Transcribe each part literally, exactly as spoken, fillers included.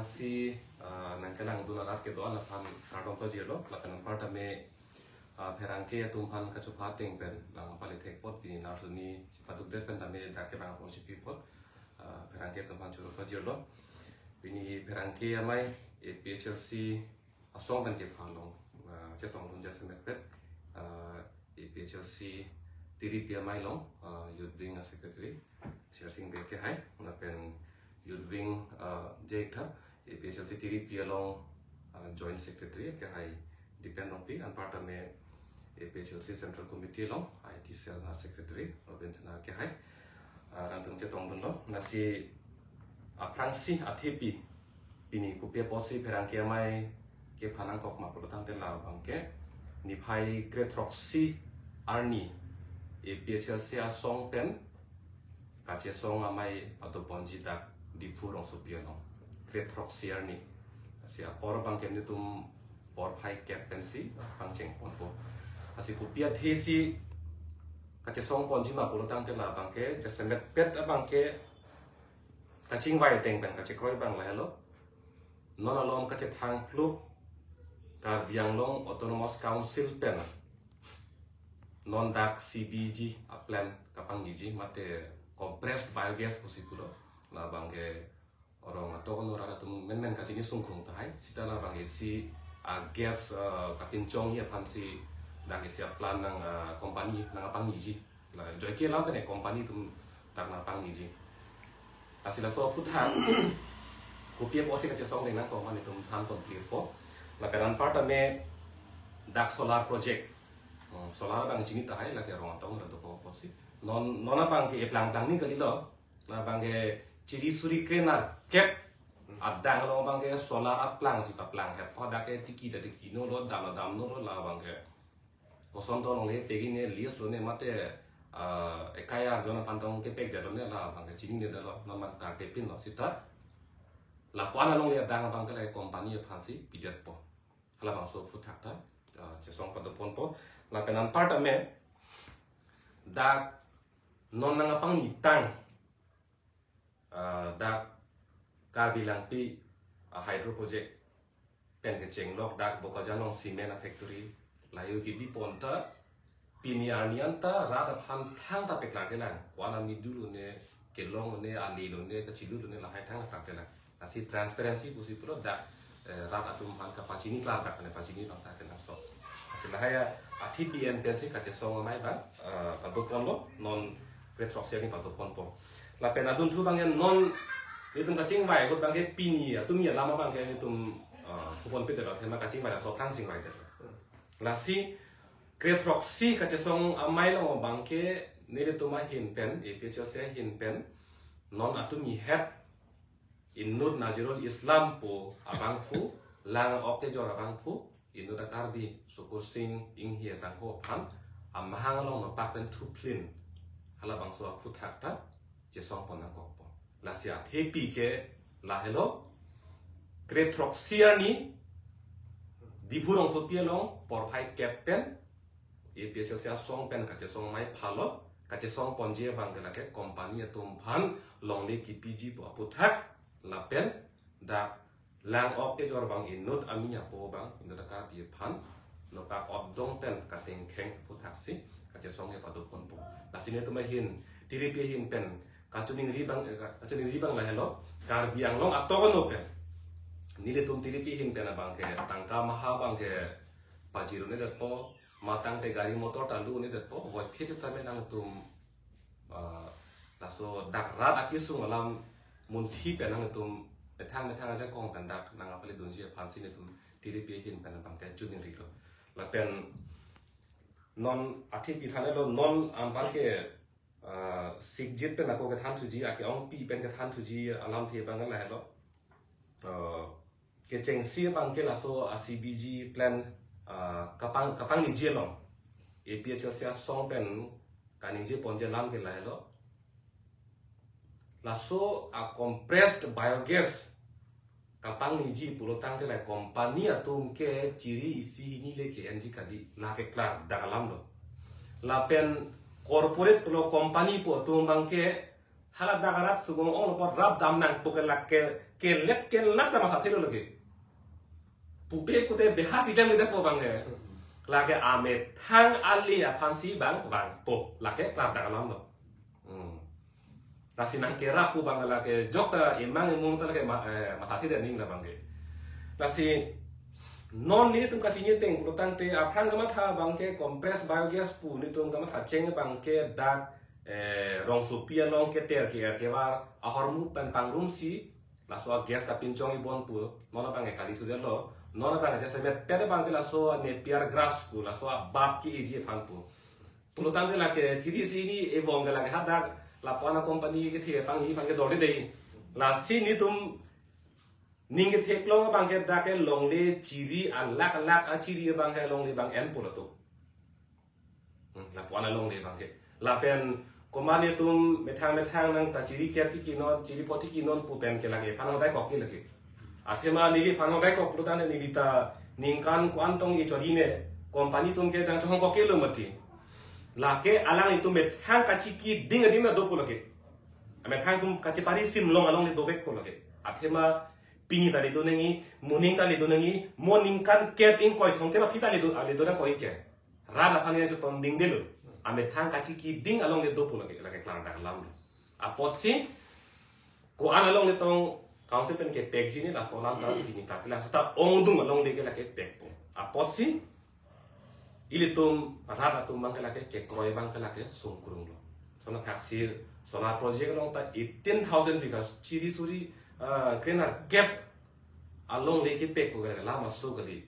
Si, ah, nangkelangdun arat kedo-an aphan kardom pajirlo, lapen anparta me, ah, pherangke atum aphan kachupha ateng pen nangpale thekpot pini nursery paduk det pen tame dak kevang apor chipi pot, ah, pherangke atum aphan choro pajirlo. Pini pherangke amei A P H L C asong pen kepha along, ah, chetongdun jasemet pet, ah, A P H L C Tiripi amei along, ah, Youth Wing a Secretary, Sher Sing Bey kehai, lapen Youth Wing, ah, Jekthap, A P H L C Tiripi along, ah, Joint Secretary kehai Dipen Rongpi, anparta me A P H L C Central Committee along I T Cell a Secretary Robin Sinha kehai, ah, rangtum chetongdunlo. Lasi aphrangsi athepi pini kopi apotsi pherangke amei kepha nangkok ma pulotangte labangke niphai kre throksi arni A P H L C asong pen kachesong amei padoponji dak Diphu rongsopi along. Kre throksi arni. Lasi apor abangke nelitum porphai kep pensi pangcheng ponpo. Lasi kopi athesi kachesong ponji ma pulotangte labangke jasemet pet abangke kachingvai ateng pen kachekroi abang lahelo. Non along kachethang pluk Karbi Anglong Autonomous Council pen non dak C B G a plant kapangniji mate compressed biogas pusi pulo. Labangke rong atok anur arat atum menmen kachini sungkrung tahai. Seta labangke isi a gas, eh, kapinchongji aphansi dak isi a plant nang, eh, company nangpangniji. La joike alam pen company atum dak nangpangniji. Lasi laso aphuthak kopi apotsi kachesong deng nangkok ma nelitum than ponplirpo. Lapen anparta me dak solar project. Hmm, solar abang chini tahai lake rong atok anur atum apotsi. Non, non abangke eplang tangni kalilo. Labangke chiri suri krenerkep adang along abangke solar aplangsi paplangkep. Dak ke tiki ta tiki nolo, dam ta dam nolo, labangke koson to longle pegi ne, lease lone mate, ah, ekai arjon aphan tong kepekdetlo ne, labangke chininedetlo, non man tartepinlo seta. Lapu-an alongle adang abangke la company aphansi pidetpo. Halabangso aphuthak ta, ah, chesong padoponpo. Lapen anparta me dak non nangpangnitang, ah, dak Karbi Langpi, ah, hydro project pen kechenglok dak Bokajan along cement a factory lahei-o kebipon ta pini arni anta rat aphan thangta peklarkelang. Ko-an amidu lone, kelong lone, ali lone, kachilu lone, lahai thangta peklarkelang. Lasi transparency pusi pulo dak, eh, rat atum aphan kapachini klardak pen pachini abang ta kenangsot. Lasi lahai athepi en pensi kachesong amei abang, eh, padoponlo, non kre throksi arni padoponpo. Lapen adunthu abang non nelitum kachingvai ahut abangke pini atum alam abangke nelitum, eh, puponpedetlo, athema kachingvai laso aphrang chingvaidetlo. Lasi kre throksi kachesong amei along abangke nelitum ahin pen, A P H L C ahin pen, non atum ahet inut Nazirul Islam pu abangphu, lang-ok kejor abangphu, inut a Karbi Sukur Sing Inghi asangho aphan amahang along nopak pen thuphlin halabangso aphuthak ta chesong pon nangkokpo. Lasi athepi ke lahelo, kre throksi arni Diphu rongsopi along porphai kep pen A P H L C asong pen kachesong amei phalo, kachesong ponji abangke lake company atum aphan longle kepiji pu aphuthak, lapen dak lang-ok kejor abang inut amei apo abang, inut a Karbi aphan nopak otdong pen katengkheng aphuthaksi kachesong ke padoponpo. Lasi nelitum ahin, Tiripi ahin pen kachiningri abang, eh, kachiningri abang lahelo, Karbi Anglong atok ano pen nelitum Tiripi ahin pen abangke tangka maha abangke pajirunedetpo, matangte gari motor ta lunedetpo, voiphit sitame nangtum, ah, laso dak rat akesung alam munthi pen nangtum methang methang ajakong pen dak nangpaledunji aphansi nelitum Tiripi ahin pen abangke chiningrilo. Lapen non athepi thanlo, non anparke, ah, sikjit pen ako kethan thuji, ake-ongpi pen kethan thuji alamthe abang lahelo. Ah, kechengsi abangke laso a C B G plant, ah, kapang, kapangniji along A P H L C asong pen kaningje ponji alam ke lahelo. Laso a compressed biogas kapangniji pulotangte la company atum ke chiri isi hini le ke-enji kali, lake klardak alamlo. Lapen corporate pulo company pu atum abangke Hala dak arat sugong ong apot rap dam nangpo ke lake kelet kelat dam hathe lo lake. Pupe kute beha si dam ida po bang ke. Lake amethang ali aphan si bang bang po. Lake klardak alam lo. Hmm. Lasi nangkerap pu bang lake jok ta imang imung ta lake ma, eh, matha thide ning la bang ke. Lasi non nelitum kachiniteng pulotangte aphrang kamatha bang ke compressed biogas pu nelitum kamatha cheng bang ke dak, eh, rongsopi along keter ke-er kevar ahormu pen pangrumsi laso a-gas ta pinchong ibon pu non abang ke kali thudetlo. Non abang ke jasemet pede bang ke laso a-Napier grass pu laso abab ke-eji aphan pu. Pulotangte lake chiri si ni ebong ke lake hadak lapu-an a-company kethe pangni aphan ke dorde dei. Lasi nelitum ning ketheklong abang ke dak ke longle chiri alak alak achiri abang ke longle bang en pulo to. Hmm, lapu-an alongle bang ke. Lapen komat nelitum methang methang nangta chiri ker tiki non, chiri po tiki non pu pen ke lake phan hong dai kok ke lake. Athema neliphan hong dai kok pulotangte neli ta ningkan ko-an tong e chori ne company atum ke nangchohong kok ke lo mati. Lake alanglitum methang kachiki ding ading na do pu lake. Methang atum kachepari sim long alongle dovek pu lake. Athema pini ta le do nangji, moning ta le do nangji, mo ningkan kep ingkoi thomkep aphi ta le do, le do nangkok ke. Rat aphan nangchetong dingde lo. Amethang kachiki ding alongle do pu lake, lake klardak alam lo. Apotsi ko-an alongle tong council pen kepekji ne laso alam ta pini ta kelang seta ongdung alongle ke lake pekpo. Apotsi ilitum rat atum bang ke lake kekroi bang ke lake sungkrung lo. Sona thaksi solar project along ta eighteen thousand bighas chiri suri, ah, krenerkep alongle kepekpo ke lake lama so kali.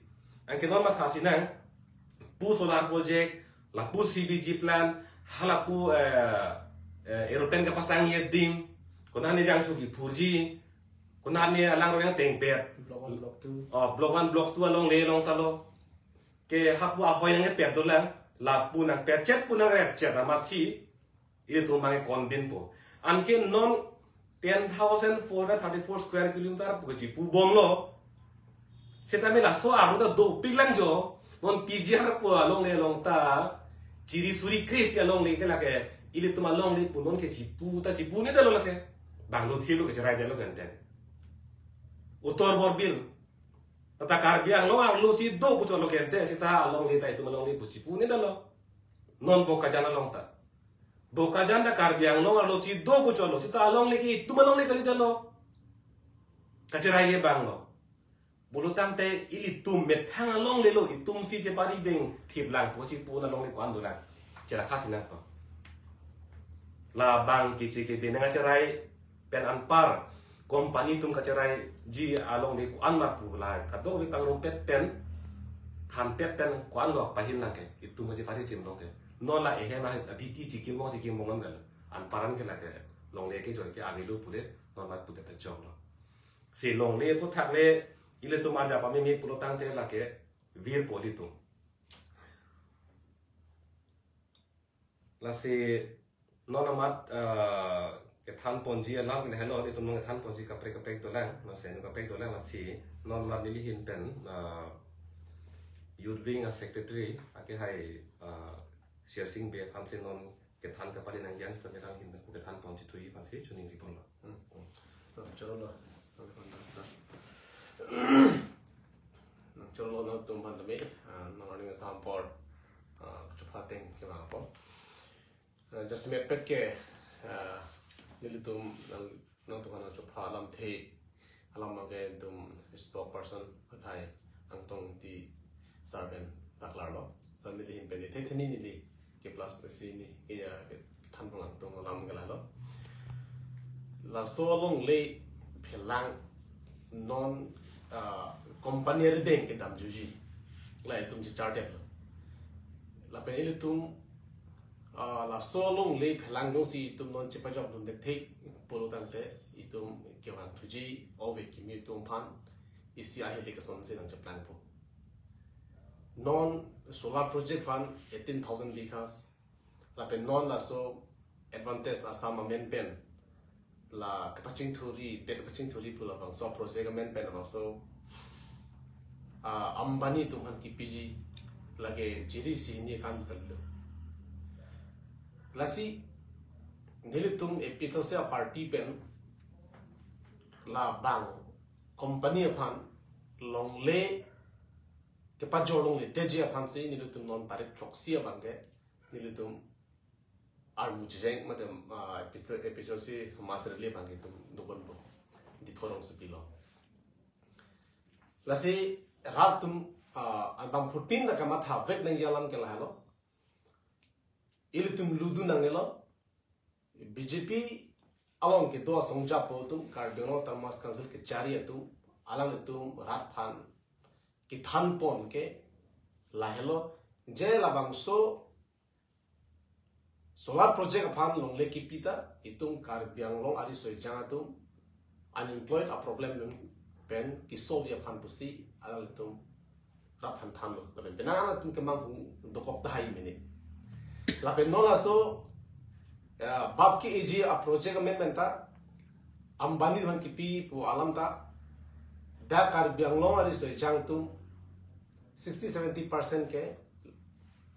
Anke non matha si nang pu solar project, lapu C B G plant, halapu, eh, eh, aeroplane kapasang ye ding, konat ne jangthu kiphurji, konat ne alang rong yang tengpet. Block one, block two. Oh, block one, block two alongle along ta lo. Ke hapu ahoi nangpet dolang, lapu nangpetchet pu nangretchet amatsi, ilitum bang ke konbinpo. Anke non ten thousand four hundred thirty-four square kilometer pu kachipu bomlo. Setame laso arlo ta dopik lang jo. Non P G R pu alongle along ta chiri suri kre si alongle ke lake ilitum alongle pu non ke chipu ta chipunedetlo lake. Banglo thilo kecherai detlo kenten. Uttar Borbil. Ta Karbi Anglong arlo si do pu chotlo kenten seta alongle ta itum alongle pu chipunedetlo. Non Bokajan along ta. Bokajan ta Karbi Anglong arlo si do pu chotlo seta alongle ke itum alongle kalidetlo. Kacherai ke banglo. Pulotangte ilitum methang alongle lo itum si chepari ding thip lang pu chipu alongle ko-an dolang. Chelakha si nangpo. Labang keche kebe nangkacherai pen anpar company atum kacheraiji alongle ko-an ma pu la kadokave pangrumpet pen thanpet pen ko-an lo pahin lang ke itum kachepari sim long ke. Non la ehem a B T chikim long chikim long an dal. Anpar an ke lake longle kejoi ke avelo pule non ma pute pechok lo. Si longle aphuthak le ilitum arjap ameme pulotangte lake virpo ilitum. Lasi non amat, ah, kethan ponji alam ke helo, itum nang kethan ponji kaprek kaprek dolang, lasi nu kaprek dolang lasi non amat neli ahin pen, ah, Youth Wing a-secretary, ake hai, ah, Sirsing Bey aphan si non kethan kapali nangji an seta merang ahin pen kethan ponji thuji aphan si choningri ponlo. Hmm, hmm. Oh, chorolo. Nang chorolo nangtum aphan tame, ah, nang learning exam por, ah, chupha ateng kevang apot. Ah, just me pet ke, ah, nelitum nang, nangtum aphan chupha alamthe, alam abang ke itum spokesperson akhai Angtong Ingti sir pen paklarlo. Sir neli ahin pen neli the theni neli ke plus ke si ni ke ya kethan pangtung alam ke lalo. Laso alongle phelang non, ah, company arideng kedamjuji. La itum chechardetlo. Lapen ilitum, ah, laso alongle phelang jongsi itum non chepajokdun thekthe pulotangte itum kevang thuji ove kimi atum aphan isi ahile kesonsi nangcheplangpo. Non solar project aphan eighteen thousand bighas. Lapen non laso Advantage Assam amen pen la kepachingthuri, tet kepachingthuri pu labangso project amen pen labangso, ah, Ambani atum aphan kipiji lake chiri si hini akam kalilo. Lasi nelitum A P H L C a-party pen labang company aphan longle kepajor longledetji aphansi nelitum non tarik throksi abangke nelitum armu checheng mate, ah, A P H L C, A P H L C mass rally abangke itum doponpo Diphu rongsopi along. Lasi rat atum, ah, abang phutin ta kamatha vek nangji alam ke lahelo. Ilitum ludun nangnelo. B J P along kedo asong japo atum, Karbi Anglong Autonomous Council kechari atum, alanglitum rat aphan kethanpon ke lahelo, je labangso solar project aphan longle kipi ta itum Karbi Anglong ariso ejang atum unemployed a-problem pen kesolve aphan pusi alanglitum rat aphan thanlo. Lapen penang alanglitum kemanghu dokok tahai mene. Lapen non laso, ya, bap ke-eji a-project amendment ta Ambani aphan kipi pu alam ta, dak Karbi Anglong ariso ejang atum sixty seventy percent ke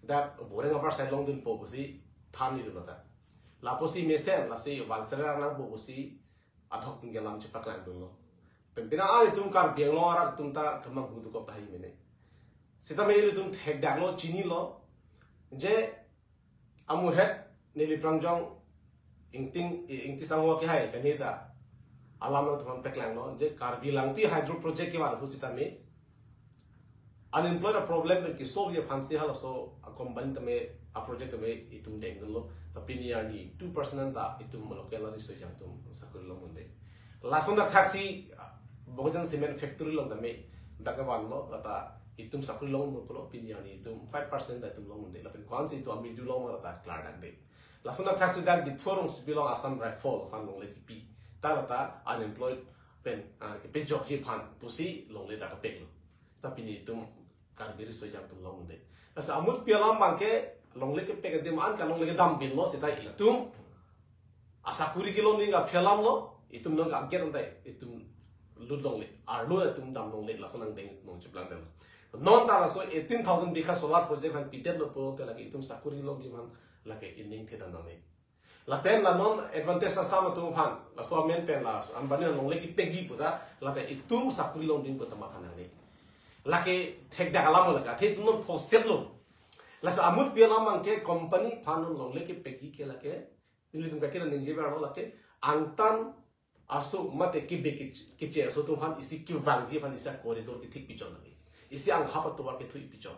dak boreng avar sai longdunpo pusi thanlo ta. Lapusi mesen, lasi vanser nangpo pusi adhok atum ke lam chepaklangdunlo. Pen penang alanglitum Karbi Anglong arat atum ta kemanghu dokok tahai mene. Sitame ilitum thekdaklo, chinilo, je amuhet neli prangjong Ingting, Ingti Sangho kehai kanita alam nangtum aphan paklanglo, je Karbi Langpi hydro project kevan ahut sitame unemployed a-problem pen kesolve aphansi halaso a-company tame, a-project tame itum dengdunlo. Ta pini arni two percent anta itum local ariso ejang atum sakuri longdunde. Lason athaksi, ah, Bokajan Cement Factory along tame dak kevanlo, lata itum sakuri longdunpo pulo, pini arni itum five percent ta itum longdunde. Lapen ko-ansi itum amiju long lata klardakde. Lason athaksi dak Diphu rongsopi along Assam Rifle aphan longle kipi ta lata unemployed pen, ah, kepejokji aphan pusi longle ta kepeklo. Ta pini itum Karbi ariso ejang atum longdunde. Lasi amutpi alam abangke longle kepek adim an ke longle kedam pinlo, seta itum asakuri kelong ning aphi alamlo, itum nangkangket anta itum lut longle, arlo itum dam longle, laso nangdeng nangcheplangdetlo. Non ta laso eighteen thousand bigha solar project aphan pidetlo pulote lake itum sakuri kelong adim an lake ining thedam nangne. Lapen la non advantage Assam atum aphan, laso amen pen la Ambani along longle kepekji pu ta, lata itum sakuri longdun pu ta matha nangne. Lake thekdak alam lake, athe itum non phongsetlo. Lasi amutpi alam abangke company aphan non longle kepekji ke lake, nelitum kake ningjeverlo lake, angtan aso mate kebe ke, keche aso atum aphan isi kevangji aphan isi corridor kethik pichon lake. Isi anghap atovar kethui pichon.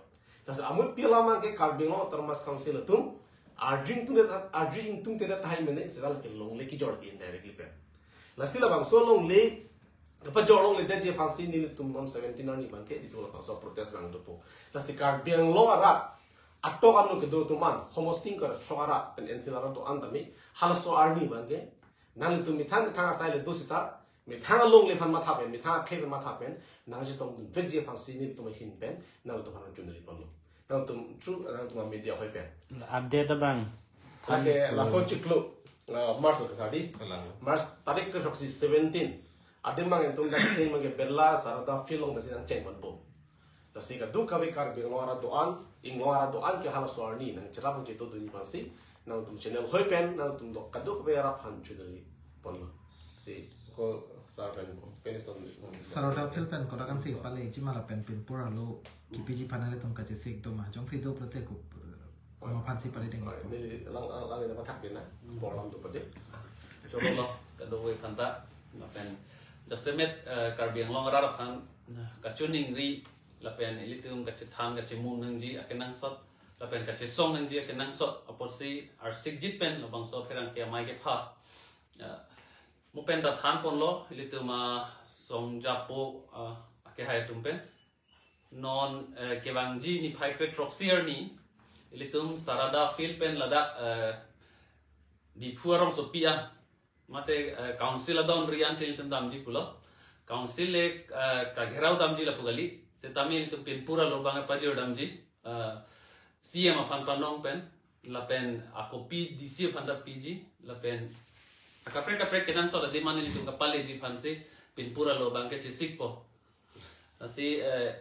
Lasi amutpi alam abangke Karbi Anglong Autonomous Council atum arju ingtungte, arju ingtungte tahai mene, seta lake longle kejor ke indirectly pen. Lasi labangso longle kepajor longledetji aphansi nelitum non seventeen arni abangke nelitum labangso protest nangdopo. Lasi Karbi Anglong arat atok anu kedo atum an, homosting kar sok arat pen N C L arat do-an tame, halaso arni abangke nanglitum methang methang asai le do seta, methang alongle aphan matha pen, methang akhei pen matha pen nangchetongdun vekji aphansi nelitum ahin pen nangtum aphan chunri ponlo. Nangtum through, nangtum media ahoi pen. Update abang. Lake laso chiklo, uh, March lo kasadi. Kalang. March tarik ke throksi seventeen. Adim abang itum dak cheng abangke Birla Sarada Field along nasi nangcheng ponpo. Lasi kadokave Karbi Anglong arat do-an, inglong arat do-an ke halaso arni nangcherap nangchetongdunji aphansi nangtum channel ahoi pen nangtum do kadokave arat aphan chunri ponlo. Si ko sar pen penis on. Sarada Field pen kodak ansi paleji ma lapen pinpur arlo kepiji aphan nelitum kachesik do ma, jongsi do pulote ko, komat aphansi paledeng? Oi, neli lang, lang, lang ini pathak din na. Hmm. Program tu pade. Choklo, kadokave aphanta, lapen jasemet, eh, Karbi Anglong arat aphan, nah, kachiningri, lapen ilitum kachethan, kachemung nangji akenangsot, lapen kachesong nangji akenangsot apotsi arsikjit pen labangso pherangke amei kepha, eh, mo pen ta than ponlo, ilitum asong japo, eh, akehai atum pen. Non, eh, kevangji niphai kre throksi arni, ilitum Sarada Field pen ladak, eh, Diphu arongsopi an, mate, eh, council adon ri ansi ilitum damji pulo. Council le, eh, kagherao damji lapu kali, setame ilitum pinpur arlo abang pajir damji, eh, C M aphan panong pen, lapen akopi D C aphan ta piji, lapen akaprek kaprek kenangsot adim an ilitum kapaleji aphansi pinpur arlo abangke chesikpo. Lasi, eh,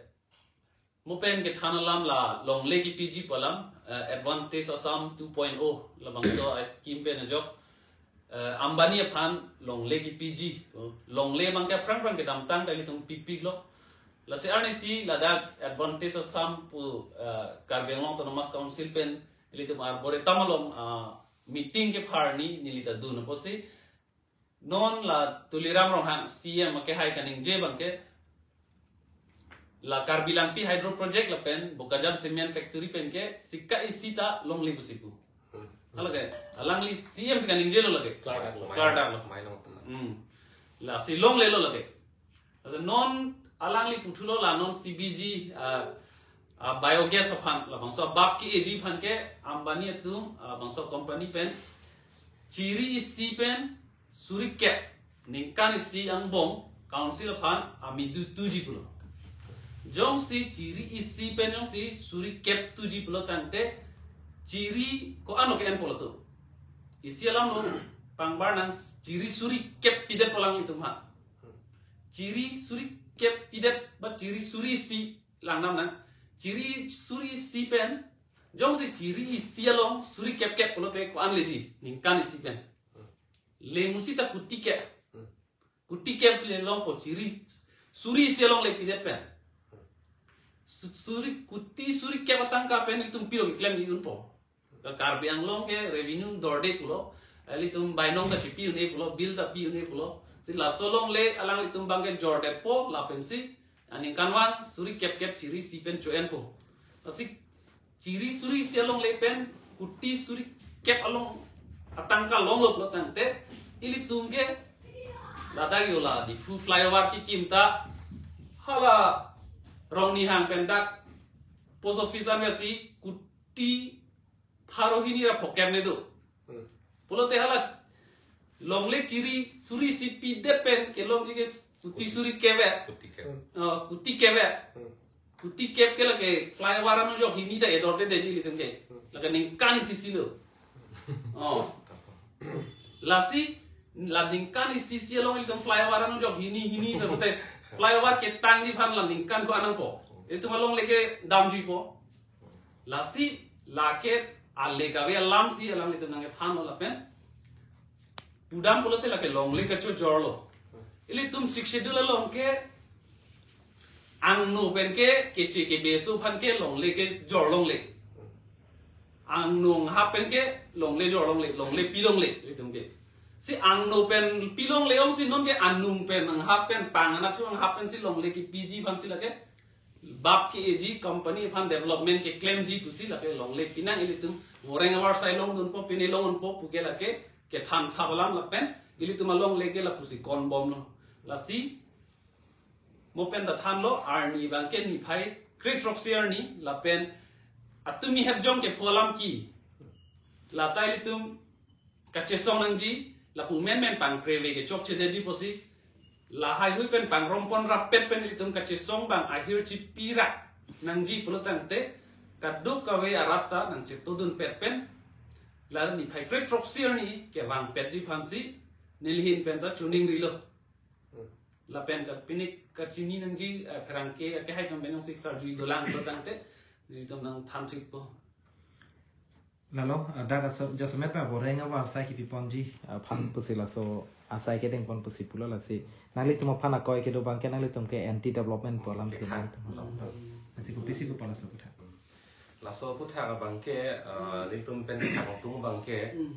mo pen kethan alam la longle kepiji pu alam, eh, Advantage Assam two point oh labangso a-scheme pen ajok, eh, Ambani aphan longle kepiji, longle abangke aphrang aphrang kedamtang ta ilitum pipiklo. Lasi arnisi ladak Advantage Assam pu, eh, Karbi Anglong Autonomous Council pen ilitum arboretum along, ah, meeting kepharni neli ta dun apotsi, non la Tuliram Ronghang C E M akehai kaningje abangke, la Karbi Langpi Hydro Project lapen Bokajan Cement Factory pen ke sika isi ta longle pusi pu. Hala ke, alangli C E M si kaningjelo lake. Klardak lo. Klardak lo. Mai long tuna. Hmm. Lasi longlelo lake. Asa non alangli puthulo la non C B G, ah, ah, biogas aphan, labangso abap ke-eji aphan ke Ambani atum, ah, labangso company pen chiri isi pen suri kep ningkan isi angbong council aphan amedu tuji pulo. Jongsi chiri isi pen jongsi suri kep tuji pulo tangte, chiri ko-an lo ke-en pulo to. Isi alam lo, pangbar nang chiri suri kep pidet pu alanglitum ha. Chiri suri kep pidet ba chiri suri isi lang nam nang. Chiri suri isi pen, jongsi chiri isi along suri kep kep pulote ko-an leji ningkan isi pen. Le musi ta kuti kep. Kuti kep si le longpo, chiri suri isi along le pidet pen. Su-, suri kuti suri kep atangka pen itum pilo keklem i-unpo. Ka Karbi Anglong ke revenue dorde pulo. Ilitum bainong ta chipi un-e pulo, bill ta pi un-e pulo. Si laso longle alanglitum abangke jordetpo lapensi aningkanvang suri kep kep chiri isi pen cho-enpo. Lasi chiri suri isi alongle pen kuti suri kep along atangka longlo pulo tangte, ilitum ke ladak yo la Diphu flyover kekim ta hala Rongnihang pen dak post office ansi kuti pharo hini ra phokep ne do. Hmm. Pulote hala longle chiri suri isi pidet pen kelongji ke kuti suri kep-e. Kuti kep. Hmm. Oh, kuti kep-e. Hmm. Kuti kep ke lake flyover anujok hini ta edorde deji ilitum ke. Hmm. Lake ningkan isi si lo. Oh. Lasi la ningkan isi si along ilitum flyover anujok hini hini pe pute flyover ketangji aphan la ningkan ko-an nangpo. Ilitum alongle ke damjuipo. Lasi lake ale kave alam si alanglitum nangkethanlo lapen pudam pulote lake longle kachojorlo. Ilitum Sixth Schedule along ke angno pen ke keche kebeso aphan ke longle kejor longle. Angno anghap pen ke longle jor longle, longle pi longle ilitum ke. Si angno pen pi longle ong si non ke anung pen anghap pen pang anachu anghap pen si longle kepiji aphan si lake bap ke-eji company aphan development keklemji pusi lake longle pinang ilitum voreng avar sai longdunpo pine longdunpo pu ke lake kethan thap alam lapen ilitum alongle ke lapusi konbomlo. Lasi mo pen ta thanlo arni abangke niphai kre-throksi arni lapen atumi hepjong kepho alam ke lata ilitum kachesong nangji, lapu menmen pangkreve kechokche detji pusi, lahai hui pen pangrompon rappet pen ilitum kachesong abang ahir chipi ra nangji pulo tangte, kadokave arat ta nangchetongdunpet pen, la niphai kre-throksi arni kevangpetji aphansi, neli ahin pen ta choningrilo. Hmm. Lapen ka pini kachini nangji, eh, pherangke, eh, kehai atum pen jongsi karjui dolang pulo tangte, nelitum nangthan chikpo. Lalo, ah, dak aso, jasemet pa voreng avar sai kepiponji, ah, aphan pusi laso asai kedengpon pusi pulo lasi. Nanglitum aphan akoi kedo abangke nanglitum ke anti development pu alam ke kekhang. Nanglitum. Hmm. Lasi kopisi pu laso aputhak. Laso aputhak abangke, ah, nelitum pen kangtung abangke. Hmm.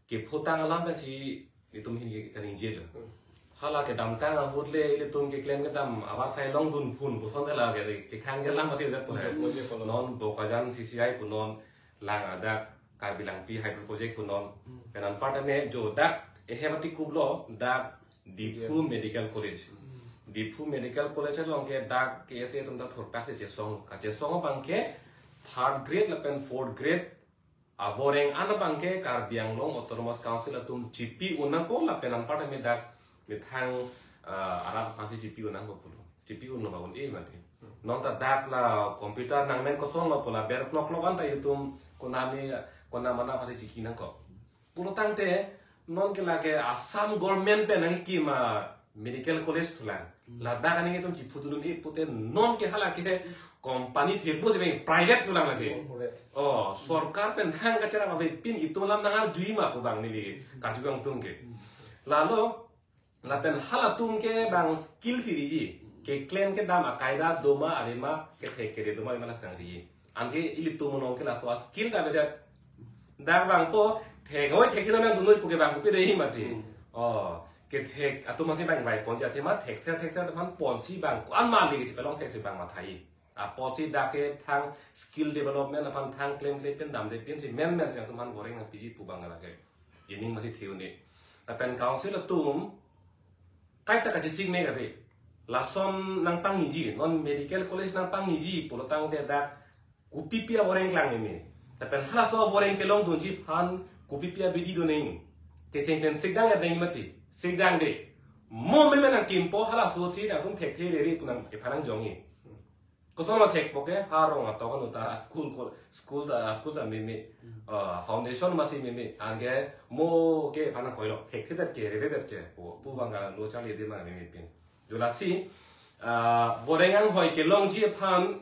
Kephutang alam pensi nelitum ahin ke kaningje lo. Hmm. Hala kedamtang ahut le ilitum keklem kedam avar sai longdun phun puson ta la ke kekhang ke alam pasi udah pun. Hmm. Non Bokajan C C I punon, lang adak Karbi Langpi Hydro Project punon. Hmm. Pen anparta me jo dak ehem ati kublo dak Diphu Medical College. Hmm. Diphu Medical College along ke dak K S A atum ta thurpak si chesong. Kachesong abangke third grade lapen fourth grade avoreng an abangke Karbi Anglong Autonomous Council atum chipi un nangpo lapen anparta me dak methang, ah, arat aphansi chipi un nangpo pulo. Chipi unlo ba un-e mati. Non ta dak la computer nangmen kosonlo pu la ber klok klok an ta itum konane konamana aphansi chiki nangkok. Pulo tangte non ke lake Assam government pen nangkekim a medical college thulang. Hmm. Ladak ani itum chiphutdun-e pute non ke hala ke Company thepo si bang private pulang lake. Corporate. Oh, sorkar pen thang kacherap avepin itum alam nangarjui ma pu bang neli karju kangtung ke. Lalo lapen halatum ke bang skill si riji. Keklem kedam akaida doma arema kethek kere doma imana sang riji. Anke ilitum along ke laso skill ta beda. Dak bangpo thek oi thek hino nangdunoi pu ke bang kopi dei mati. Hmm. Oh, kethek atum masi bang vaiponji athema thekser thekser atum aphan ponsi bang ko-an mali kechipalong thek si bang mathai. Apotsi dak ke thang skill development aphan thang klemkle pen damde pensi menmen si atum aphan boreng nangpiji pu bang lake. Ining masi the-un-e. Lapen council atum kaita kachesik me kave. Lason nangpangniji, non medical college nangpangniji pulotangte dak kopipi aboreng klang meme. Lapen halaso aboreng kelongdunji aphan kopipi abidi do nang. Kecheng pen sikdang erdeng mati. Sikdang de. Mo meme nangkimpo halaso si nangtum thekthe rere pu nang ephan nangjongji. Koson lo thekpo ke, ha rong atok anu ta school ko, school ta, school ta meme, ah, foundation masi meme, anke mo ke aphan nangkoilo, thekthedet ke, reredet ke, pu, pu bang kalo charli de ma meme pin. Jo lasi, ah, boreng anghoi kelongji aphan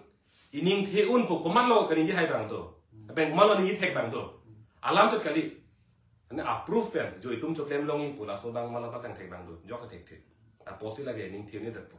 ining the-un pu komatlo kaningje hai bang do. Bang komatlo ningje thek bang do. Alam chot kali. Ane approve pen, jo itum choklem longji pu laso bang malo patang thek bang do. Jok thekthe. Apotsi lake ining the-un-edetpo.